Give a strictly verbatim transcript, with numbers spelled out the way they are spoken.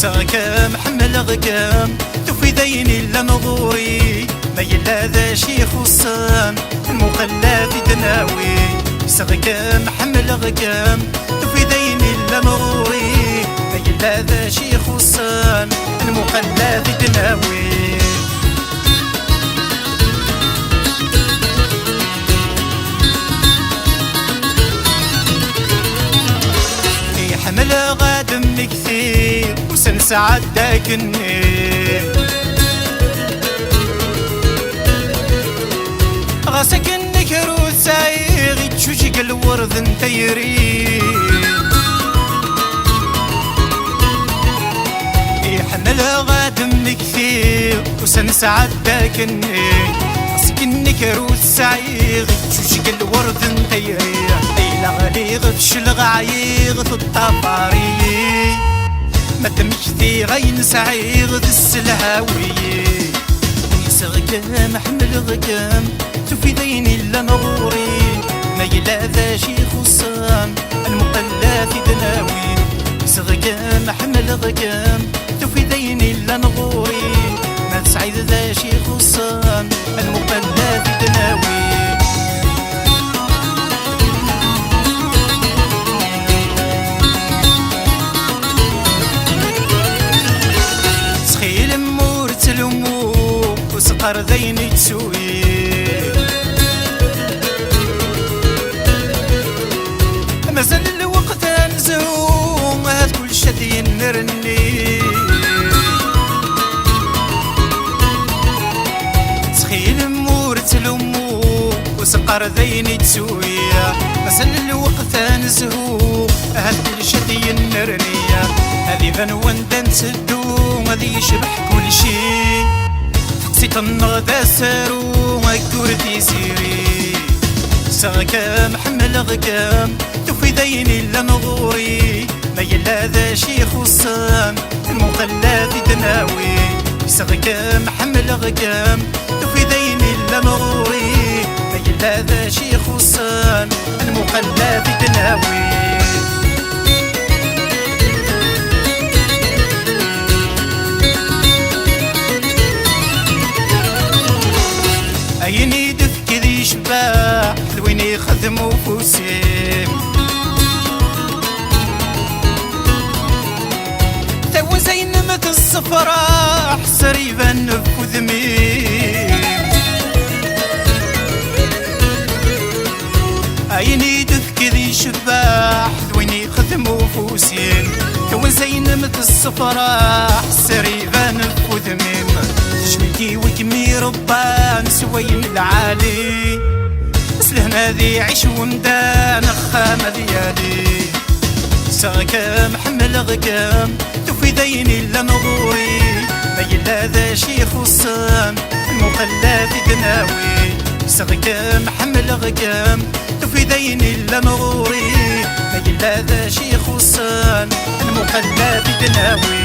Sɣeɣ-kem, ḥemmleɣ-kem, tufiḍ ayen illan ɣur-i. Ma yella d acu ixuṣṣen, lmuqella i d-nawi. Sɣeɣ-kem, ḥemmleɣ-kem, tufiḍ ayen illan ɣur-i. Ma yella d acu ixuṣṣen, lmuqella i d-nawi. Ḥemmleɣ ad mmektiɣ ussan sɛeddaɣ akken-nni. Ɣas akken kra ur sɛiɣ, ittcujjug lwerd n tayri. Ḥemmleɣ ad mmektiɣ ussan sɛeddaɣ akken-nni. Ɣas akken kra ur sɛiɣ, ittcujjug lwerd n tayri. Ila ɣliɣ fecleɣ ɛyiɣ, teṭṭafar-iyi. Ma d-mmektiɣ ayen sɛiɣ d sselhawi. Sɣeɣ-kem, ḥemmleɣ-kem, tufiḍ ayen illan ɣur-i. Ma yella d acu ixuṣṣen, lmuqella i d-nawi. Sɣeɣ-kem, ḥemmleɣ-kem, tufiḍ ayen illan ɣur-i. Ma tesɛiḍ d acu ixuṣṣen, lmuqella i d-nawi. Ttxil-m ur ttlumu, ur s-qqar d ayen i d-tuyi. Mazal lweqt ad nezhu, ahat kullec ad yennerni. Ttxil-m ur ttlumu, ur s-qqar d ayen i d-tuyi. Mazal lweqt ad nezhu, ahat kullec ad yennerni. Ad iban wanda nteddu, ad yecbeḥ kullec. Teqsiṭ-nneɣ d asaru, aggur tiziri. Sɣeɣ-kem, ḥemmleɣ-kem, tufiḍ ayen illan ɣur-i. Ma yella d acu ixuṣṣen, lmuqella i d-nawi. Sɣeɣ-kem, ḥemmleɣ-kem, tufiḍ ayen illan ɣur-i. Ma yella d acu ixuṣṣen, lmuqella i d-nawi. Ayen i d-tefkiḍ yecbeḥ, d win ixdem ufus-im. Tawenza-inem tessefraḥ, sser iban ɣef udem-im. Ayen i d-tefkiḍ yecbeḥ, d win ixdem ufus-im. Tawenza-inem tessefraḥ, sser iban ɣef udem-im. Tejjem-ik i wegmi rebban s wayen lɛali. S lehna ad iɛic wemdan, axxam ad yali. Sɣeɣ-kem, ḥemmleɣ-kem, tufiḍ ayen illan ɣur-i. Ma yella d acu ixuṣṣen, lmuqella i d-nawi. Sɣeɣ-kem, ḥemmleɣ-kem, tufiḍ ayen illan ɣur-i. Ma yella d acu ixuṣṣen, lmuqella i d-nawi.